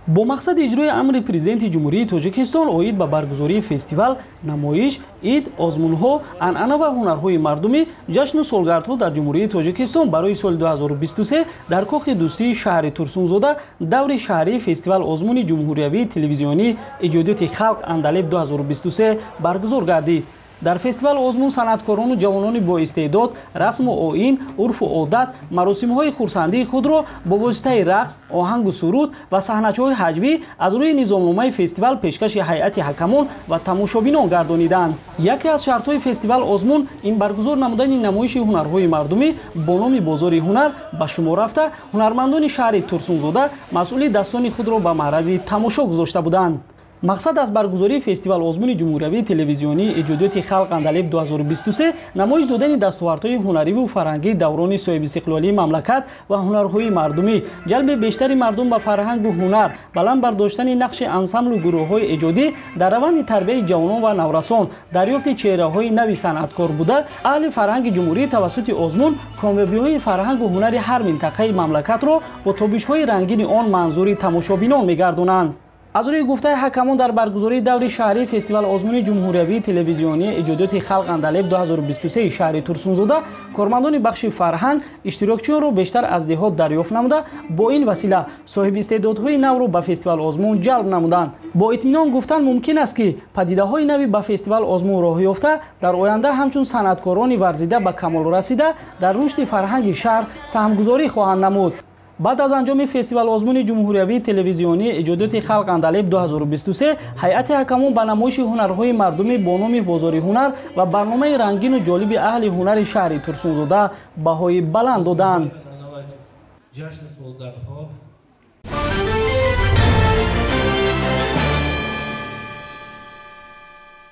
Бо мақсади иҷрои амри Президенти Ҷумҳурии Тоҷикистон оид ба баргузории фестивал, намоиш, ид, озмунҳо, анъана ва ҳунарҳои мардумӣ, ҷашну солгардҳо дар Ҷумҳурии Тоҷикистон барои соли 2023 дар Кохи Дӯстии шаҳри Турсунзода даври шаҳрии фестивал озмуни ҷумҳуриявии телевизионӣ «Эҷодиёти халқ Андалеб 2023» баргузор гардид. Дар фестивал озмун санъаткорону ҷавонони боистеъдод расму оин, урфу одат, маросимҳои хурсандии худро бо воситаи рақс, оҳангу суруд ва саҳначаҳои ҳаҷвӣ аз рӯи низомномаи фестивал пешкаши ҳайати ҳакамон ва тамошобинон гардониданд. Яке аз шартҳои фестивал озмун ин баргузор намудани намоиши ҳунарҳои мардумӣ бо номи «Бозори ҳунар» ба шумор рафта, ҳунармандони шаҳри Турсунзода масъули дастони худро ба маърази тамошо гузошта буданд. Мақсад аз баргузории фестивал озмуни ҷумҳуриявии телевизионии «Эҷодиёти халқ Андалеб 2023» намоиш додани дастовардҳои ҳунариву фарҳангии даврони соҳибистиқлолии мамлакат ва ҳунарҳои мардумӣ, ҷалби бештари мардум ба фарҳангу ҳунар, баланд бардоштани нақши ансамблу гурӯҳҳои эҷодӣ дар раванди тарбияи ҷавонон ва наврасон, дарёфти чеҳраҳои нави санъаткор буда, аҳли фарҳанги ҷумҳурӣ тавассути озмун комёбиҳои фарҳангу ҳунари ҳар минтақаи мамлакатро бо тобишҳои рангини он манзури тамошобинон мегардонанд. Аз рӯи гуфтаи ҳакамон, дар баргузории даври шаҳрии фестивал озмуни ҷумҳуриявии телевизионии «Эҷодиёти халқ Андалеб 2023» шаҳри Турсунзода кормандони бахши фарҳанг иштирокчиёнро бештар аз деҳот дарёфт намуда, бо ин васила соҳиби истеъдодҳои навро ба фестивал озмун ҷалб намуданд. Бо итминон гуфтан мумкин аст, ки падидаҳои нави ба фестивал озмун роҳ ёфта дар оянда ҳамчун санъаткорони варзида, ба камол расида, дар рушди фарҳанги шаҳр саҳмгузорӣ хоҳанд намуд. Баъд аз анҷоми фестивал озмуни ҷумҳуриявии телевизионии «Эҷодиёти халқ Андалеб 2023» ҳайати ҳакамон ба намоиши ҳунарҳои мардумӣ бо номи «Бозори ҳунар» ва барномаи рангину ҷолиби аҳли ҳунари шаҳри Турсунзода баҳои баланд доданд. Ҷашну солгардҳо.